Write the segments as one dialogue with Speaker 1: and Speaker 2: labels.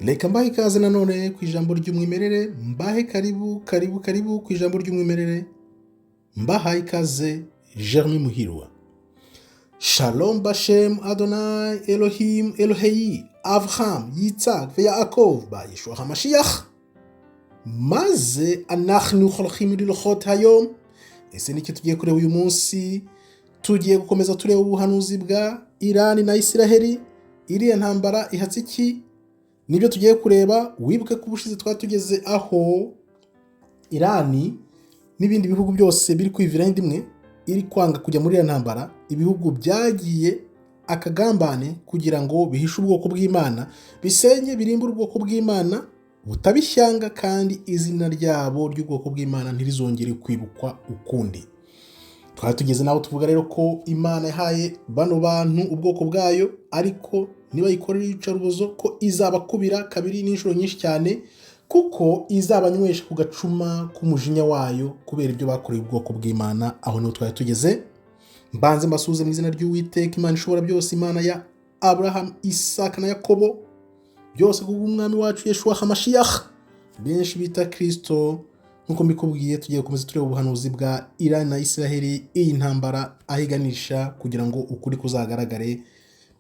Speaker 1: Reka mbahe ikaze nanone ku ijambo ry'umwimerere, mbahe karibu karibu karibu ku ijambo ry'umwimerere, mbahaye ikaze Jeremy Muhirwa. Shalom Bashem Adonai Elohim Eloheyi Avraham Yitzhak Yaakov ba Yeshua HaMashiach. Maze anachnu holchim lilochot hayom. Ese nicyo tugiye kureba uyu munsi? Tugiye gukomeza tureba ubuhanuzi bwa Irani na Isiraheli. Iriya ntambara ihatse iki? Nibyo tugiye kureba. Wibuke ko ubushize twari tugeze aho Irani n'ibindi bihugu byose biri kwiviraho inda imwe, iri kwanga kujya muri iriya ntambara. Ibihugu byagiye akagambane kugira ngo bihishe ubwoko bw'Imana, bisenye, birimbure ubwoko bw'Imana butaba ishyanga, kandi izina ryabo ry'ubwoko bw'Imana ntirizongere kwibukwa ukundi. Twari tugeze naho tuvuga rero ko Imana yahaye bano bantu ubwoko bwayo, ariko nibayikorera iyicarubozo ko izabakubira kabiri n'inshuro nyinshi cyane, kuko izabanywesha ku gacuma k'umujinya wayo kubera ibyo bakoreye ubwoko bw'Imana. Aho niho twari tugeze. Mbanze mbasuhuze mu izina ry'Uwiteka Imana ishobora byose, Imana ya Aburahamu, Isaka na Yakobo, byose kubw'umwami wacu Yeshua HaMashiach, benshi bita Kristo. Nk'uko mbikubwiye, tugiye gukomeza tureba ubuhanuzi bwa Irani na Isiraheli, iyi ntambara aho iganisha, kugira ngo ukuri kuzagaragare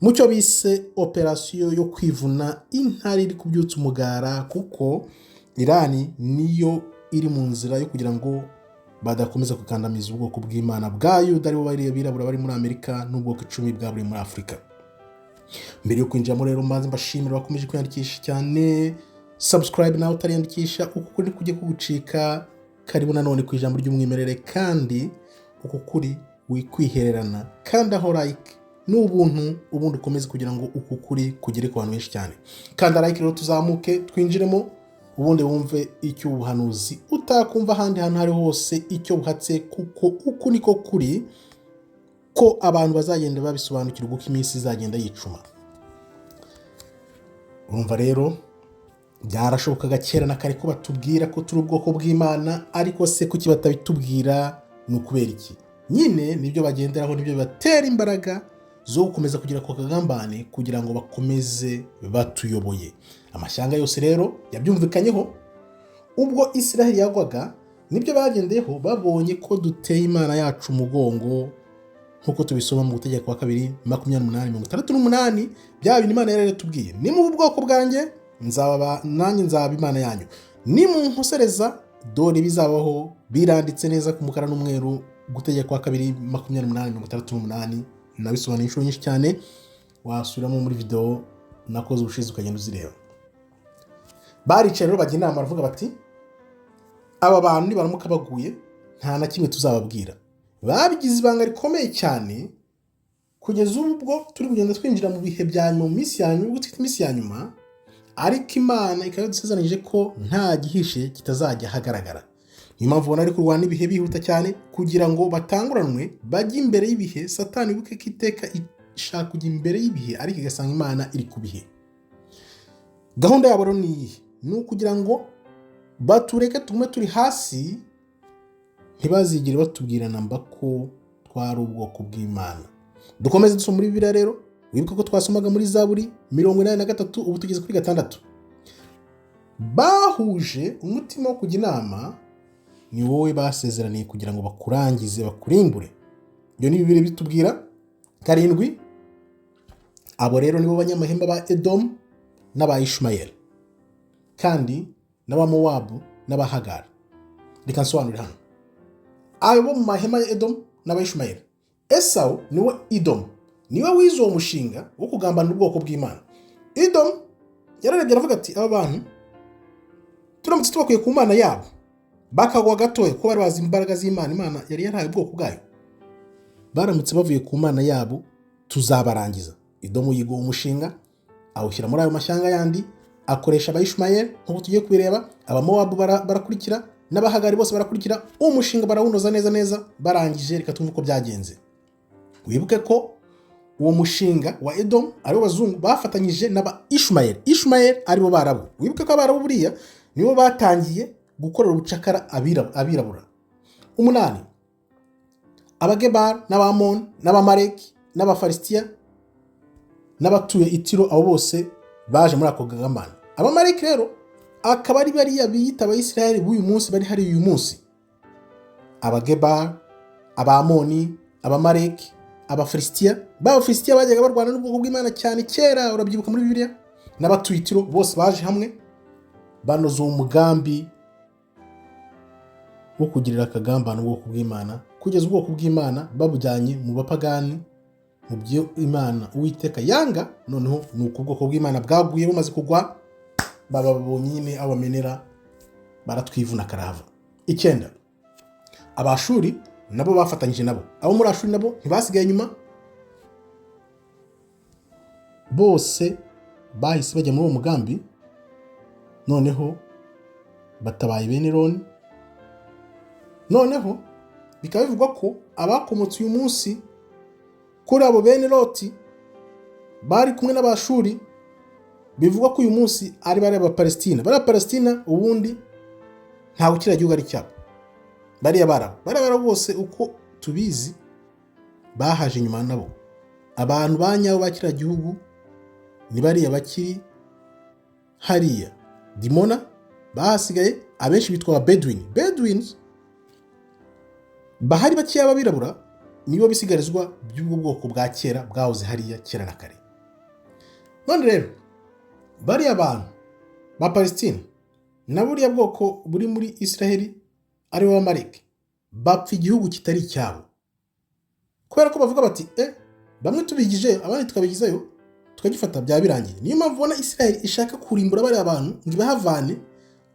Speaker 1: mu cyo bise operasiyo yo kwivuna intare iri kubyutsa umugara, kuko Irani niyo iri mu nzira yo kugira ngo badakomeza gukandamiza ubwoko bw'Imana bwa Yuda, aribo bari abirabura bari muri Amerika, n'ubwoko 10 bwa buri muri Afurika. Mbere yo kwinjiramo rero, mbanze mbashimira bakomeje kwiyandikisha cyane. Subscribe nawe utariyandikisha, uku kuri kujya kugucika. Karibu nanone ku ijambo ry'umwimerere, kandi uku kuri wikwihererana, kandi aho like ni ubuntu, ubundi ukomeze kugira ngo uku kuri kugere ku bantu benshi cyane. Kanda like rero, tuzamuke twinjiremo, ubundi wumve icyo ubuhanuzi utakumva ahandi hantu aho ari hose icyo buhatse, kuko uku niko kuri ko abantu bazagenda babisobanukirwa uko iminsi izagenda yicuma. Urumva rero, byarashobokaga kera na kare ko batubwira ko turi ubwoko bw'Imana, ariko se kuki batabitubwira? Ni ukubera iki? Nyine nibyo bagenderaho, nibyo bibatera imbaraga zo gukomeza kugira ako kagambane kugira ngo bakomeze batuyoboye. Amashyanga yose rero yabyumvikanyeho ubwo Israheli yagwaga, nibyo bagendeyeho babonye ko duteye Imana yacu umugongo, nk'uko tubisoma mu Gutegeka kwa Kabiri 28:68. Bya bintu Imana yari yaratubwiye: "Nimuba ubwoko bwanjye, nzaba nanjye nzaba Imana yanyu, nimunkosereza, dore bizabaho." Biranditse neza ku mukara n'umweru, Gutegeka kwa Kabiri 28:68. Nabisobanuye inshuro nyinshi cyane, wasubiramo muri videwo nakoze ubushize ukagenda uzireba. Baricaye rero bajya inama, baravuga bati: "Aba bantu nibaramuka baguye, nta na kimwe tuzababwira." Babigize ibanga rikomeye cyane kugeza ubwo turi kugenda twinjira mu bihe bya nyuma, mu minsi ya nyuma, ubwo twita iminsi ya nyuma, ariko Imana ikaba yadusezeranyije ko nta gihishe kitazajya ahagaragara. Niyo mpamvu ubona ari kurwana n'ibihe bihuta cyane kugira ngo batanguranwe bajye imbere y'ibihe. Satani, wibuke ko iteka ishaka kujya imbere y'ibihe, ariko igasanga Imana iri ku bihe. Gahunda yabo rero ni iyihe? Ni ukugira ngo batureke tugume turi hasi, ntibazigere batubwira namba ko twari ubwoko bw'Imana. Dukomeze dusoma muri Bibiliya rero. Wibuke ko twasomaga muri Zaburi 83, ubu tugeze kuri 6. Bahuje umutima wo kujya inama, ni wowe basezeraniye kugira ngo bakurangize, bakurimbure. Ibyo ni Bibiliya bitubwira. 7. Abo rero nibo banyamahemba ba Edomu n'aba Ishumayeli, kandi n'Abamowabu n'Abahagari. Reka nsobanure hano: abo mu mahema ya Edomu n'Abayishumayeli, Esawu niwe Edomu, niwe wize uwo mushinga wo kugambanira ubwoko bw'Imana. Edomu yararebye aravuga ati: "Aba bantu turamutse tubakuye ku Mana yabo bakagwa gatoya," kuko bari bazi imbaraga z'Imana Imana yari yarahaye ubwoko bwayo, "baramutse bavuye ku Mana yabo tuzabarangiza." Edomu yiga uwo mushinga, awushyira muri ayo mashyanga yandi, akoresha Abayishumayeli nk'uko tugiye kubireba. Abamowabu barakurikira, n'Abahagari bose barakurikira uwo mushinga, barawunoza neza neza. Barangije, reka twumve uko byagenze. Wibuke ko uwo mushinga wa Edomu, aribo bazungu, bafatanyije n'aba Ishumayeli. Ishumayeli aribo Barabu. Wibuke ko Abarabu buriya nibo batangiye gukorera ubucakara abirabura. 8. Abagebari n'Abamoni n'Abamaleki n'Abafarisitiya n'abatuye Itiro, abo bose baje muri ako kagambane. Abamaleki rero akaba ari bariya biyita Abayisiraheli b'uyu munsi, bari hari uyu munsi: Abageba, Abamoni, Abamaleki, Abafilisitiya. B'Abafilisitiya bajyaga barwana n'ubwoko bw'Imana cyane kera, urabyibuka muri Bibiliya, n'Abatwitiro bose baje hamwe banoza uwo mugambi wo kugirira akagambane ubwoko bw'Imana, kugeza ubwoko bw'Imana babujyanye mu bapagani, mu byo Imana Uwiteka yanga. Noneho ni uko ubwoko bw'Imana bwaguye. Bumaze kugwa, baba babonye nyine aho bamenera, baratwivuna karahava. Icyenda, Abashuri nabo bafatanyije nabo. Abo muri Ashuri nabo ntibasigaye inyuma, bose bahise bajya muri uwo mugambi. Noneho batabaye bene Roni. Noneho bikaba bivugwa ko abakomotse uyu munsi kuri abo bene Loti bari kumwe n'Abashuri, bivugwa ko uyu munsi ari bariya Abapalesitina. Bariya Palesitina ubundi ntabwo kiriya gihugu ari cyabo. Bariya Barabu bose uko tubizi bahaje inyuma nabo. Abantu ba nyabo ba kiriya gihugu ni bariya bakiri hariya Dimona bahasigaye, abenshi bitwa aba Bedouin. Bedouins bahari bakeya b'abirabura, nibo bisigarizwa by'ubwo bwoko bwa kera bwahoze hariya kera na kare. None rero bariya bantu ba Palestine na buriya bwoko buri muri Israheli ari bo Abamaleki bapfa igihugu kitari icyabo, kubera ko bavuga bati: "E, bamwe tubigije, abandi tukabigizayo, tukagifata, byaba birangiye." Niyo mpamvu ubona Israheli ishaka kurimbura bariya bantu ngo ibahavane,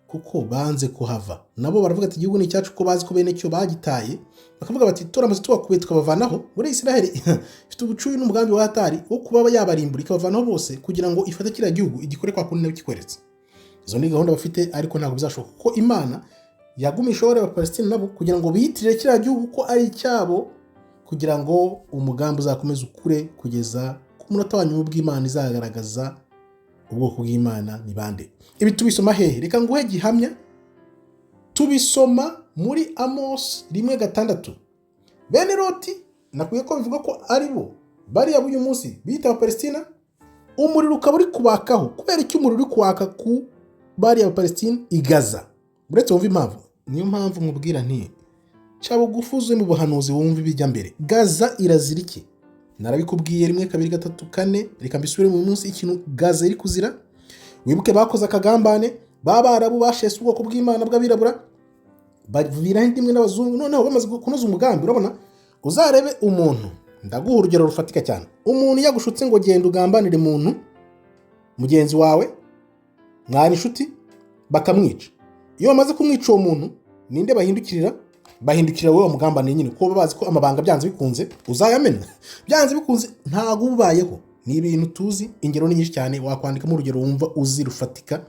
Speaker 1: kuko banze kuhava. Nabo baravuga ati: "Igihugu ni icyacu," ko bazi ko bene cyo bagitaye. Bakavuga bati: "Turamutse tubakuye tukabavanaho." Muri Israheli ifite ubucuyu n'umugambi wa hatari wo kuba yabarimbura, ikabavanaho bose, kugira ngo ifate kiriya gihugu igikore kwa kundi nawe kikweretse. Izo ni gahunda bafite, ariko ntabwo bizashoboka, kuko Imana yagumishaho Abapalestine nabo kugira ngo biyitirire kiriya gihugu ko ari icyabo, kugira ngo umugambi uzakomeze ukure kugeza ku munota wa nyuma bw'Imana izagaragaza ubwoko bw'Imana ni bande. Ibi tubisoma hehe? Reka nguhe gihamya. Tubisoma muri Amos 1:6. Bene Loti nakwiye ko bivuga ko ari bo bariya b'uyu munsi biyita Abapalestina. Umuriro ukaba uri kubakaho. Kubera icyo umuriro uri kwaka ku bariya Bapalestina i Gaza? Uretse wumva impamvu. Niyo mpamvu nkubwira nti: "Ca bugufi, uze mu buhanuzi, wumva ibijya mbere." Gaza irazira iki? Narabikubwiye rimwe, kabiri, gatatu, kane. Reka mbisubire mu munsi ikintu Gaza iri kuzira. Wibuke bakoze akagambane, b'Abarabu bashese ubwoko bw'Imana bw'abirabura, baviraho indi imwe n'abazungu. Noneho bamaze kunoza umugambi, urabona uzarebe umuntu, ndaguha urugero rufatika cyane: umuntu yagushutse ngo genda ugambanire umuntu mugenzi wawe mwari inshuti, bakamwica. Iyo bamaze kumwica uwo muntu, ninde bahindukirira? Bahindukirira wowe wamugambaniye nyine, kuko baba bazi ko amabanga byanze bikunze uzayamena. Byanze bikunze ntabwo uba ubayeho. Ni ibintu tuzi, ingero ni nyinshi cyane. Wakwandikamo urugero wumva uzi rufatika,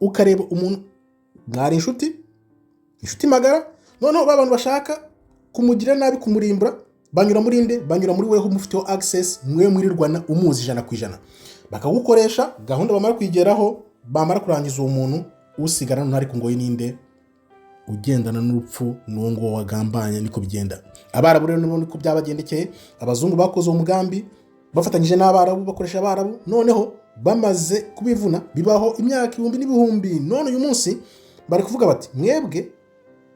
Speaker 1: ukareba umuntu mwari inshuti, inshuti magara, noneho ba bantu bashaka kumugira nabi, kumurimbura, banyura muri nde? Banyura muri weho umufiteho access, mwe mwirirwana, umuzi 100%. Bakagukoresha gahunda, bamara kuyigeraho, bamara kurangiza uwo muntu, usigara noneho ari ku ngoyi ninde? Ugendana n'urupfu n'uwo nguwo wagambanye. Niko bigenda. Abarabu rero nabo niko byabagendekeye. Abazungu bakoze uwo mugambi bafatanyije n'Abarabu, bakoresha Abarabu. Noneho bamaze kubivuna, bibaho imyaka ibihumbi n'ibihumbi. None uyu munsi bari kuvuga bati: "Mwebwe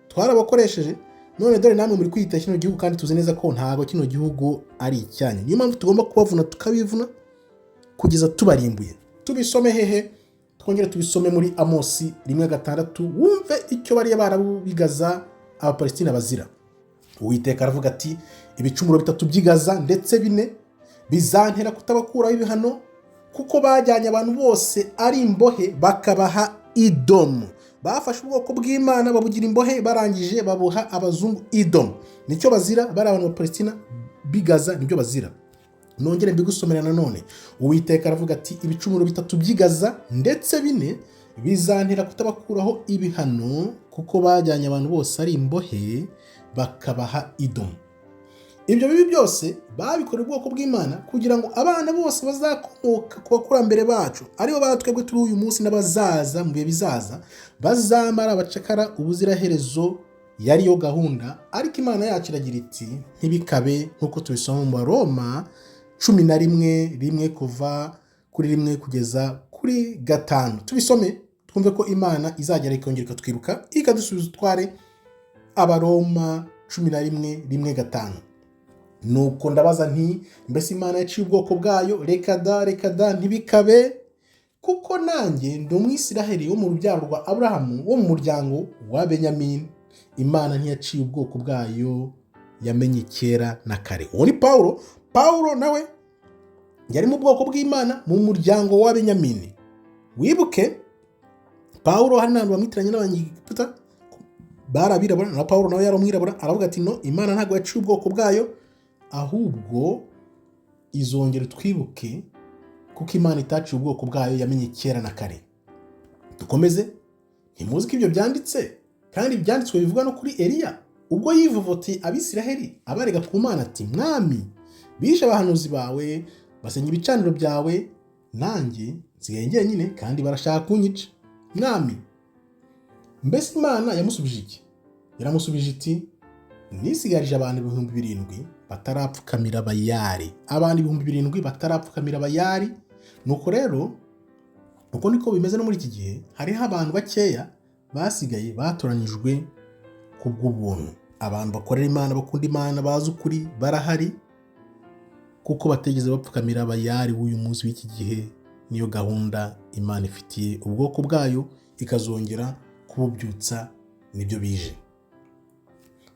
Speaker 1: twarabakoresheje, none dore namwe muri kwita kino gihugu, kandi tuzi neza ko ntabwo kino gihugu ari icyanyu. Niyo mpamvu tugomba kubavuna, tukabivuna kugeza tubarimbuye." Tubisome hehe? Twongere tubisome muri Amosi 1:6, wumve icyo bariya Barabu b'i Gaza, Abapalestina bazira. Uwiteka aravuga ati: "Ibicumuro bitatu by'i Gaza, ndetse bine, bizantera kutabakuraho ibihano, kuko bajyanye abantu bose ari imbohe bakabaha Idomu." Bafashe ubwoko bw'Imana babugira imbohe, barangije babuha abazungu Idomu. Nicyo bazira bari abantu ba Palestina b'i Gaza, nibyo bazira. Nongere mbigusomera nanone. Uwiteka aravuga ati: "Ibicumuro bitatu by'i Gaza, ndetse bine, bizantera kutabakuraho ibihano, kuko bajyanye abantu bose ari imbohe bakabaha Idomu. Ibyo bibi byose babikorera ubwoko bw'Imana kugira ngo abana bose bazakomoka ku bakurambere bacu, aribo batwebwe turi uyu munsi n'abazaza mu bihe bizaza, bazamara abacakara ubuziraherezo." Yari yo gahunda, ariko Imana yacu iragira iti: "Ntibikabe," nk'uko tubisoma mu Baroma 11:1, kuva kuri 1 kugeza kuri kuri 5. Tubisome twumve ko Imana izagera ikongera ikatwibuka, ikadusubiza utware. Abaroma 11 1 5. Nuko ndabaza nti: "Mbese Imana yaciye ubwoko bwayo? Reka da, reka da, ntibikabe! Kuko nanjye ndi Umwisiraheli wo mu rubyaro rwa Aburahamu, wo mu muryango wa Benyamini. Imana ntiyaciye ubwoko bwayo yamenye kera na kare." Uwo ni Pawulo. Pawulo nawe yari mu bwoko bw'Imana, mu muryango wa Benyamini. Wibuke Pawulo, hari n'abantu bamwitiranya n'Abanyegiputa, bari abirabura, na Pawulo nawe yari umwirabura. Aravuga ati: "No, Imana ntabwo yaciye ubwoko bwayo, ahubwo izongera twibuke, kuko Imana itaciye ubwoko bwayo yamenye kera na kare." Dukomeze. "Ntimuzi ko ibyo byanditse kandi ibyanditswe bivuga no kuri Eliya, ubwo yivovoteye Abisiraheli abarega ku Mana ati: 'Mwami, bishe abahanuzi bawe, basenya ibicaniro byawe, nanjye nsigaye njyenyine kandi barashaka kunyica, Mwami.' Mbese Imana yamusubije iki? Yaramusubije iti: 'Nisigarije abantu 7000 batarapfukamira Bayari.'" Abantu 7000 batarapfukamira Bayari. Nuko rero uko niko bimeze no muri iki gihe, hariho abantu bakeya basigaye batoranyijwe ku bw'ubuntu. Abantu bakorera Imana, bakunda Imana, bazi ukuri, barahari kuko batigeze bapfukamira Bayari w'uyu munsi w'iki gihe. Niyo gahunda Imana ifitiye ubwoko bwayo, ikazongera kububyutsa, nibyo bije.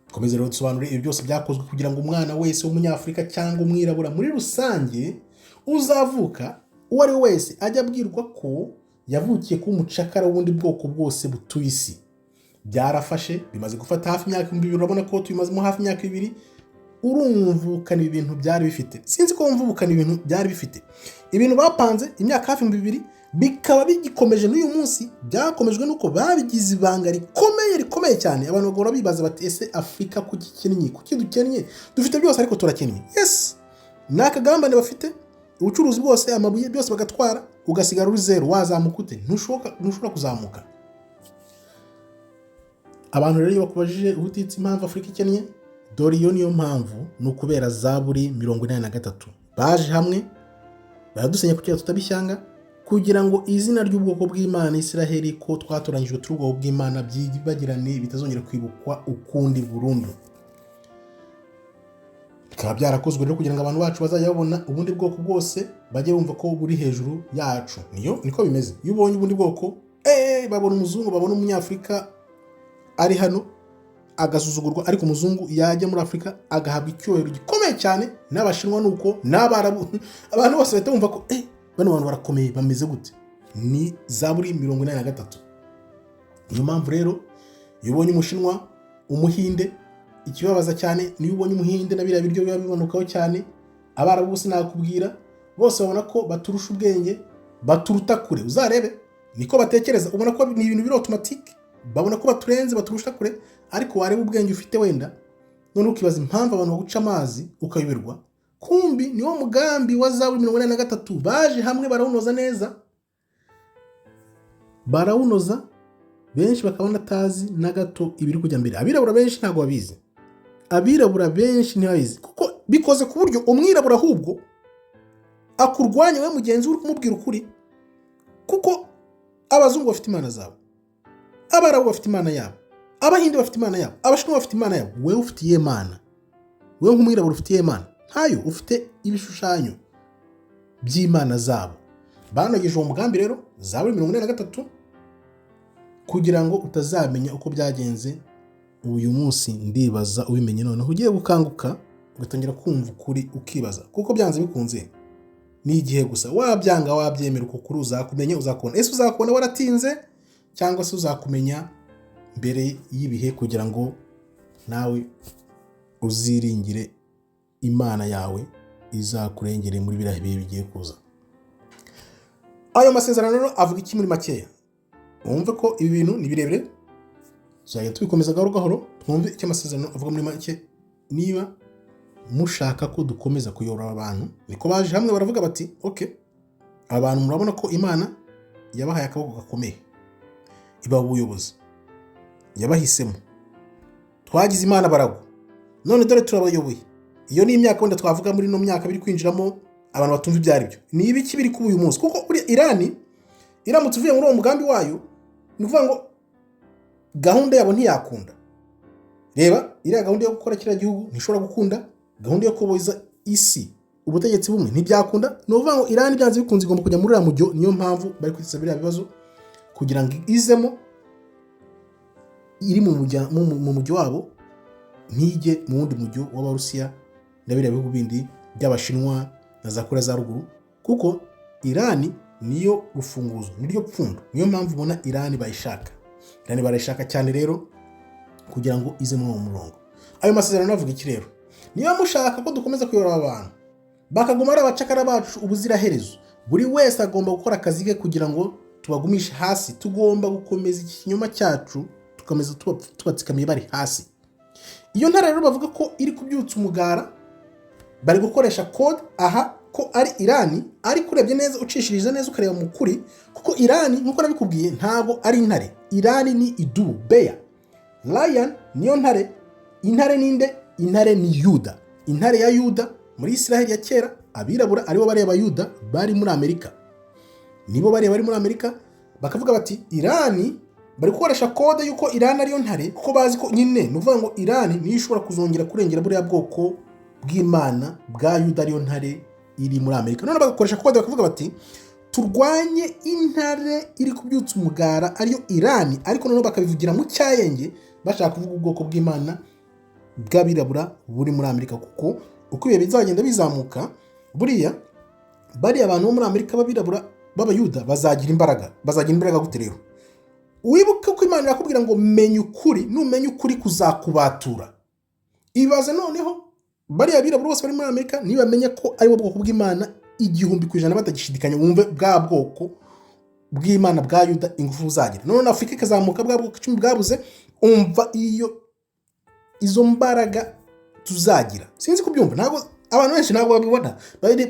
Speaker 1: Dukomeze rero dusobanure. Ibi byose byakozwe kugira ngo umwana wese w'Umunyafurika cyangwa umwirabura muri rusange uzavuka, uwo ari we wese, ajya abwirwa ko yavukiye kuba umucakara w'ubundi bwoko bwose butuye isi. Byarafashe, bimaze gufata hafi imyaka 2000. Urabona ko tubimazemo hafi imyaka 2000. Urumvukana ibi bintu byari bifite, sinzi ko wumvukana ibintu byari bifite, ibintu bapanze imyaka hafi 2000, bikaba bigikomeje n'uyu munsi. Byakomejwe nuko babigize ibanga rikomeye, rikomeye cyane. Abantu bagahora bibaza bati: "Ese Afurika kuki ikennye? Kuki dukennye? Dufite byose ariko turakennye." Yes, ni akagambane bafite. Ubucuruzi bwose, amabuye byose bagatwara, ugasigara uri zeru. Wazamuka ute? Ntushobora kuzamuka. Abantu rero iyo bakubajije ubutitsa impamvu Afurika ikennye, dore iyo niyo mpamvu: ni ukubera Zaburi 83. Baje hamwe baradusenya kugira tutaba ishyanga, kugira ngo izina ry'ubwoko bw'Imana Israheli, ko twatoranyijwe turi ubwoko bw'Imana, byibagirane, bitazongera kwibukwa ukundi burundu. Bikaba byarakozwe rero kugira ngo abantu bacu bazajya babona ubundi bwoko bwose, bajye bumva ko buri hejuru yacu. Niyo niko bimeze. Iyo ubonye ubundi bwoko, babona umuzungu, babona Umunyafurika ari hano agasuzugurwa, ariko umuzungu yajya muri Afurika agahabwa icyubahiro gikomeye cyane. N'Abashinwa ni uko, n'Abarabu, abantu bose bahita bumva ko bano bantu barakomeye, bameze gute? Ni Zaburi 83. Niyo mpamvu rero iyo ubonye Umushinwa, Umuhinde, ikibabaza cyane niyo ubonye Umuhinde na biriya biryo biba bimanukaho cyane, Abarabu bose nakubwira, bose babona ko baturusha ubwenge, baturuta kure. Uzarebe niko batekereza, ubona ko ni ibintu biri automatique, babona ko baturenze, baturusha kure. Ariko wareba ubwenge ufite wenda none ukibaza impamvu abantu baguca amazi, ukayoberwa. Kumbi niwo mugambi wa Zaburi 83. Baje hamwe barawunoza neza, barawunoza, benshi bakaba batazi na gato ibiri kujya mbere. Abirabura benshi ntabwo babizi, abirabura benshi ntibabizi, kuko bikoze ku buryo umwirabura ahubwo akurwanya we mugenzi we uri kumubwira ukuri, kuko abazungu bafite imana zabo, Abarabu bafite imana yabo, Abahinde bafite imana yabo, Abashinwa bafite imana yabo. Wowe ufite iyihe mana? Wowe nk'umwirabura ufite iyihe mana? Ntayo ufite. Ibishushanyo by'imana zabo. Banogeje uwo mugambi rero, Zaburi 83, kugira ngo utazamenya uko byagenze. Uyu munsi ndibaza ubimenye noneho ugiye gukanguka, ugatangira kumva ukuri, ukibaza, kuko byanze bikunze ni igihe gusa. Wabyanga wabyemera, uko kuri uzakumenya, uzakubona. Ese uzakubona waratinze cyangwa se uzakumenya mbere y'ibihe, kugira ngo nawe uziringire Imana yawe izakurengere muri biriya bihe bigiye kuza? Ayo masezerano rero avuga iki muri makeya? Wumve ko ibi bintu ni birebire, tuzajya tubikomeza gahoro gahoro, twumve icyo amasezerano avuga muri make. Niba mushaka ko dukomeza kuyobora abantu, niko baje hamwe baravuga bati: "Ok, abantu murabona ko Imana yabahaye akaboko gakomeye, ibaha ubuyobozi, yabahisemo, twagize Imana baragwa, none dore turabayoboye." Iyo ni imyaka wenda twavuga muri ino myaka biri kwinjiramo, abantu batumva ibyo ari byo. Ni ibiki biri kuba uyu munsi? Kuko buriya Irani Iramutse ivuye muri uwo mugambi wayo, ni ukuvuga ngo gahunda yabo ntiyakunda. Reba iriya gahunda yo gukora kiriya gihugu ntishobora gukunda, gahunda yo kuboza isi ubutegetsi bumwe ntibyakunda. Ni ukuvuga ngo Irani byanze bikunze igomba kujya muri uriya mujyo. Niyo mpamvu bari kwiteza biriya bibazo kugira ngo izemo iri mu mujyo wabo, ntijye mu wundi mujyo w'Abarusiya na biriya bihugu bindi by'Abashinwa na za Korea za Ruguru, kuko Irani niyo rufunguzo, niryo pfundo. Niyo mpamvu ubona Irani bayishaka, Irani barayishaka cyane rero kugira ngo ize muri uwo murongo. Ayo masezerano avuga iki rero? Niba mushaka ko dukomeza kuyobora aba bantu bakaguma ari abacakara bacu ubuziraherezo, buri wese agomba gukora akazi ke kugira ngo tubagumishe hasi. Tugomba gukomeza iki kinyoma cyacu, tugakomeza tubatsikamiye bari hasi. Iyo ntare rero bavuga ko iri kubyutsa umugara, bari gukoresha code aha ko ari Irani, ariko urebye neza, ucishirije neza, ukareba mu kuri, kuko Irani nk'uko nabikubwiye ntabwo ari intare. Irani ni idubu, bear. Lion niyo ntare. Intare ninde? Intare ni Yuda, intare ya Yuda muri Israel ya kera. Abirabura aribo bareba Yuda bari muri Amerika, nibo bareba bari muri Amerika, bakavuga bati Irani, bari gukoresha code y'uko Irani ariyo ntare, kuko bazi ko nyine ni ukuvuga ngo Irani niyo ishobora kuzongera kurengera buriya bwoko bw'Imana bwa Yuda, ariyo ntare iri muri Amerika. None bagakoresha code bakavuga bati turwanye intare iri kubyutsa umugara, ariyo Irani, ariko noneho bakabivugira mu cyayenge bashaka kuvuga ubwoko bw'Imana bw'abirabura buri muri Amerika, kuko uko ibihe bizagenda bizamuka, buriya bariya abantu bo muri Amerika b'abirabura b'Abayuda bazagira imbaraga. Bazagira imbaraga gute rero? Wibuke ko Imana irakubwira ngo menya ukuri, numenya ukuri kuzakubatura. Ibaze noneho bariya birabura bose bari muri Amerika nibamenya ko ari bo bwoko bw'Imana 1000% batagishidikanya, wumve bwa bwoko bw'Imana bwa Yuda ingufu buzagira. None Afurika ikazamuka, bwa bwoko 10 bwabuze. Umva iyo izo mbaraga tuzagira. Sinzi kubyumva, ntabwo abantu benshi ntabwo babibona.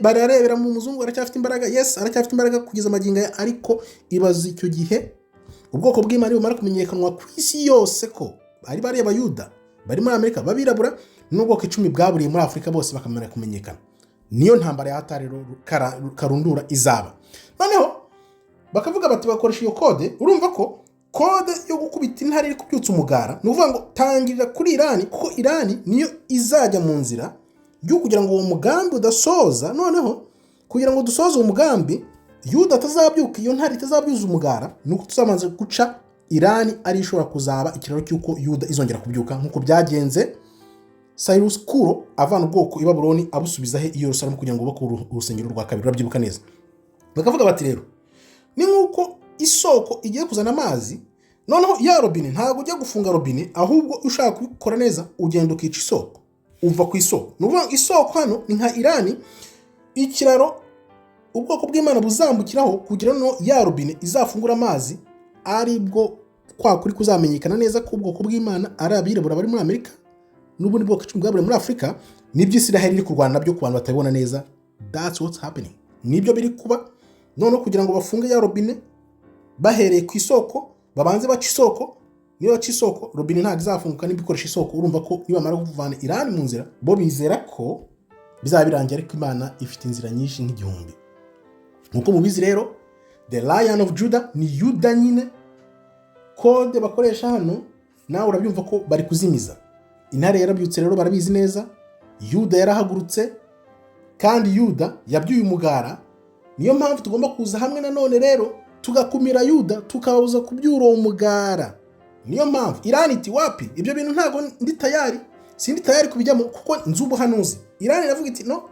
Speaker 1: Bararebera mu muzungu, aracyafite imbaraga. Yes, aracyafite imbaraga kugeza amagingo aya, ariko ibaze icyo gihe ubwoko bw'Imana bumara kumenyekanwa ku isi yose ko bari bariya Bayuda bari muri Amerika babirabura n'ubwoko 10 bwaburiye muri Afurika bose bakamara kumenyekana. Niyo ntambara ya hatari karundura izaba. Noneho bakavuga bati bakoresha iyo code. Urumva ko code yo gukubita intare iri kubyutsa umugara, ni ukuvuga ngo tangirira kuri Irani, kuko Irani niyo izajya mu nzira yo kugira ngo uwo mugambi udasoza. Noneho kugira ngo dusoze uwo mugambi, Yuda atazabyuka, iyo ntare itazabyuza umugara, ni uko tuzabanza guca Irani, ari ishobora kuzaba ikiraro cy'uko Yuda izongera kubyuka, nk'uko byagenze Cyrus Kuro avana ubwoko i Babuloni abusubiza he? I Yerusalemu, kugira ngo bubake urusengero rwa kabiri. Urabyibuka neza. Bakavuga bati rero ni nk'uko isoko igiye kuzana amazi, noneho ya robine, ntabwo ujya gufunga robine, ahubwo ushaka kubikora neza ugenda ukica isoko, uva ku isoko. Ni ukuvuga ngo isoko hano ni nka Irani, ikiraro ubwoko bw'Imana buzambukiraho kugira ngo ya robine izafungure amazi, aribwo kwa kuri kuzamenyekana neza ko ubwoko bw'Imana ari abirabura bari muri Amerika n'ubundi bwoko 10 bwaburiye muri Afurika. Nibyo Israheli iri kurwana nabyo. Ku bantu batabibona neza, that's what's happening, nibyo biri kuba. Noneho kugira ngo bafunge ya robine bahereye ku isoko, babanze baca isoko. Niba baca isoko, robine ntabwo izafunguka niba ikoresha isoko. Urumva ko nibamara kuvana Irani mu nzira, bo bizera ko bizaba birangiye, ariko Imana ifite inzira nyinshi nk'igihumbi nk'uko mubizi. Rero the Lion of Judah ni Yuda nyine. Code bakoresha hano nawe urabyumva ko bari kuzimiza intare yarabyutse. Rero barabizi neza, Yuda yarahagurutse kandi Yuda yabyuye umugara. Niyo mpamvu tugomba kuza hamwe nanone rero tugakumira Yuda, tukababuza kubyura uwo mugara. Niyo mpamvu Irani iti wapi, ibyo bintu ntabwo ndi tayari, sindi tayari kubijyamo kuko nzi ubuhanuzi. Irani iravuga iti no.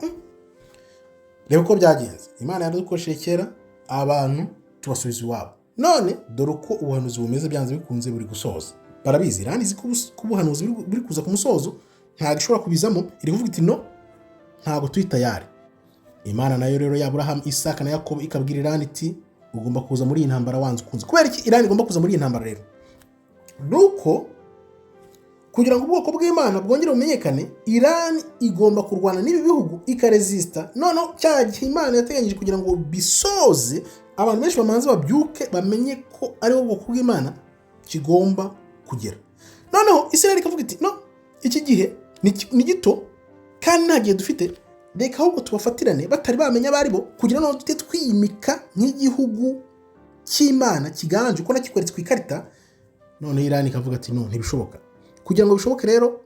Speaker 1: Reba uko byagenze, Imana yaradukoresheje kera, abantu tubasubiza iwabo, none dore uko ubuhanuzi bumeze, byanze bikunze buri gusoza. Barabizi, Irani izi ko ubuhanuzi buri kuza ku musozo, ntabwo ishobora kubizamo. Iri kuvuga iti no, ntabwo turi tayari. Imana nayo rero ya Aburahamu, Isaka na Yakobo ikabwira Irani iti ugomba kuza muri iyi ntambara wanze ukunze. Kubera iki Irani igomba kuza muri iyi ntambara rero? Ni uko kugira ngo ubwoko bw'Imana bwongere bumenyekane, Irani igomba kurwana n'ibi bihugu, ikaresista. Noneho cya gihe Imana yateganyije kugira ngo bisoze, abantu benshi bamanze babyuke bamenye ko ari bo bwoko bw'Imana, kigomba kugera. Noneho Israel ikavuga iti no, iki gihe ni gito kandi nta gihe dufite, reka ahubwo tubafatirane batari bamenya abo ari bo, kugira ngo tujye twimika nk'igihugu cy'Imana kiganje uko nakikweretse ku ikarita. Noneho Irani ikavuga ati: "No, ntibishoboka." Kugira ngo bishoboke rero,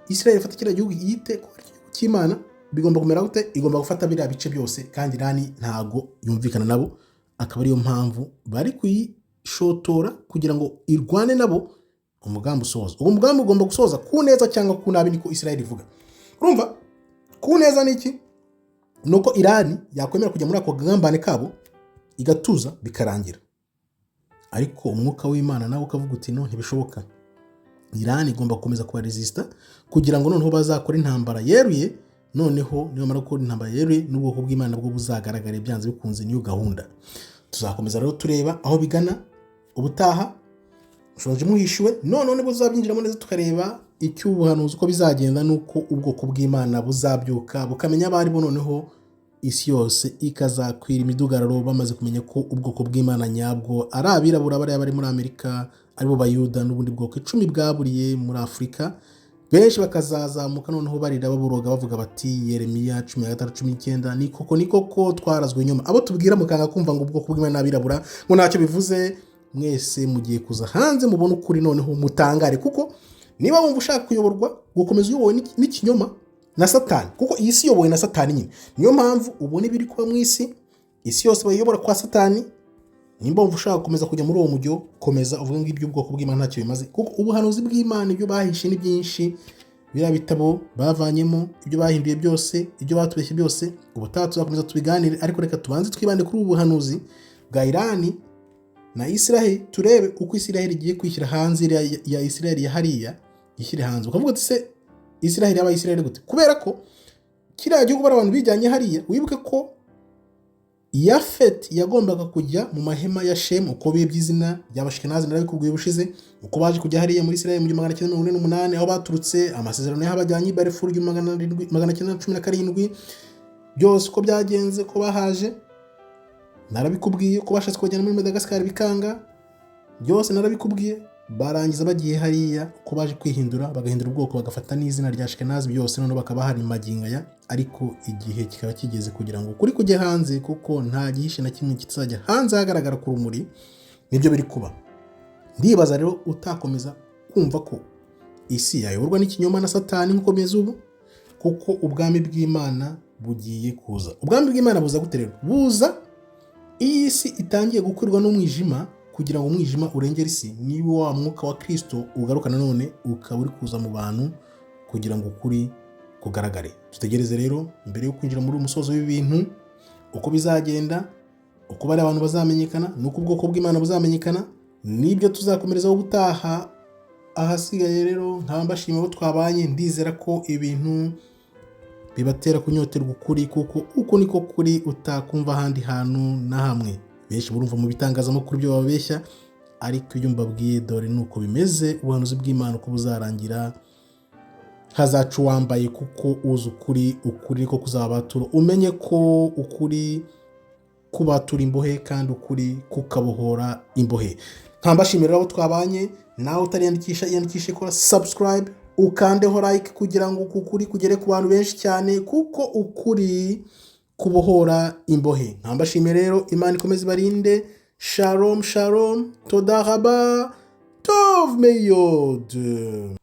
Speaker 1: Israel ifate kiriya gihugu yite ko ari igihugu cy'Imana, bigomba kumera gute? Igomba gufata biriya bice byose, kandi Irani ntago yumvikana nabo. Akaba ariyo mpamvu bari kuyishotora kugira ngo irwane nabo, umugambi usoza. Uwo mugambi ugomba gusoza ku neza cyangwa ku nabi, niko Israel ivuga. Urumva ku neza ni iki? Ni uko Irani yakwemera kujya muri ako kagambane kabo, igatuza, bikarangira. Ariko umwuka w'Imana nawe ukavuga uti: "No, ntibishoboka." Irani igomba gukomeza kubaresista kugira ngo noneho bazakore intambara yeruye. Noneho nibamara gukora intambara yeruye, n'ubwoko bw'Imana bwo buzagaragara byanze bikunze. Niyo gahunda. Tuzakomeza rero tureba aho bigana ubutaha. Mushonje muhishiwe. Noneho nibwo tuzabyinjiramo neza, tukareba icy'ubuhanuzi uko bizagenda, n'uko ubwoko bw'Imana buzabyuka bukamenya abo ari bo. Noneho isi yose ikazakwira imidugararo bamaze kumenya ko ubwoko bw'Imana nyabwo ari abirabura, bariya bari muri Amerika, aribo Bayuda, n'ubundi bwoko 10 bwaburiye muri Afurika. Benshi bakazazamuka noneho barira, baboroga, bavuga bati: "Yeremiya 15:19, ni koko, ni koko, twarazwe inyuma." Abo tubwira mukanga kumva ngo ubwoko bw'Imana n'abirabura, ngo ntacyo bivuze, mwese mugiye kuza hanze mubone ukuri, noneho mutangare. Kuko niba wumva ushaka kuyoborwa, gukomeza uyobowe n'ikinyoma na Satani, kuko iyi si iyobowe na Satani nyine, niyo mpamvu ubona ibiri kuba mu isi, isi yose bayiyobora kwa Satani. Nimba wumva ushaka gukomeza kujya muri uwo mujyo, komeza uvuge ngo iby'ubwoko bw'Imana ntacyo bimaze, kuko ubuhanuzi bw'Imana, ibyo bahishe ni byinshi. Biriya bitabo bavanyemo, ibyo bahinduye byose, ibyo batubeshye byose, ubutaha tuzakomeza tubiganire. Ariko reka tubanze twibande kuri ubu buhanuzi bwa Irani na Israel, turebe uko Israel igiye kwishyira hanze. Iriya ya Israel ya hariya ishyire hanze. Ukavuga uti: "Se Israel yaba Israel gute?" Kubera ko kiriya gihugu bari abantu bijyanye hariya. Wibuke ko Yafeti yagombaga kujya mu mahema ya Shemu, uko bibye izina ry'Abashikenazi, narabikubwiye ubushize, uko baje kujya hariya muri Israel mu 1948, aho baturutse, amasezerano y'abajyanye i Balfour 1717, byose uko byagenze, ko bahaje narabikubwiye, ko bashatse kubajyana muri Madagascar bikanga, byose narabikubwiye. Barangiza bagiye hariya, uko baje kwihindura, bagahindura ubwoko, bagafata n'izina rya Shikenazi, byose, noneho bakaba hari magingo aya. Ariko igihe kikaba kigeze kugira ngo ukuri kujye hanze, kuko nta gihishe na kimwe kitazajya hanze hagaragara ku rumuri. Nibyo biri kuba. Ndibaza rero utakomeza kumva ko isi yayoborwa n'ikinyoma na Satani nk'uko bimeze ubu, kuko ubwami bw'Imana bugiye kuza. Ubwami bw'Imana buza gute rero? Buza iyo isi itangiye gukwirwa n'umwijima, kugira ngo umwijima urengere isi. Niba wa mwuka wa Kirisito ugaruka nanone ukaba uri kuza mu bantu kugira ngo ukuri kugaragare. Dutegereze rero mbere yo kwinjira muri uyu musozo w'ibintu, uko bizagenda, uko bari abantu bazamenyekana, n'uko ubwoko bw'Imana buzamenyekana. Nibyo tuzakomerezaho ubutaha. Ahasigaye rero nkaba mbashima abo twabanye. Ndizera ko ibintu bibatera kunyoterwa ukuri, kuko uko niko kuri utakumva ahandi hantu na hamwe. Benshi murumva mu bitangazamakuru ibyo bababeshya, ariko ibyo mbabwiye dore ni uko bimeze. Ubuhanuzi bw'Imana uko buzarangira, hazaca uwambaye, kuko uzi ukuri, ukuri ko kuzabatura. Umenye ko ukuri kubatura imbohe, kandi ukuri kukabohora imbohe. Nkambashimira abo twabanye. Nawe utariyandikisha, iyandikishe, kora subscribe, ukandeho like, kugira ngo uku kuri kugere ku bantu benshi cyane, kuko ukuri kubohora imbohe. Nkambashimiye rero, Imana ikomeze ibarinde. Shalom shalom, toda raba, tov meyod.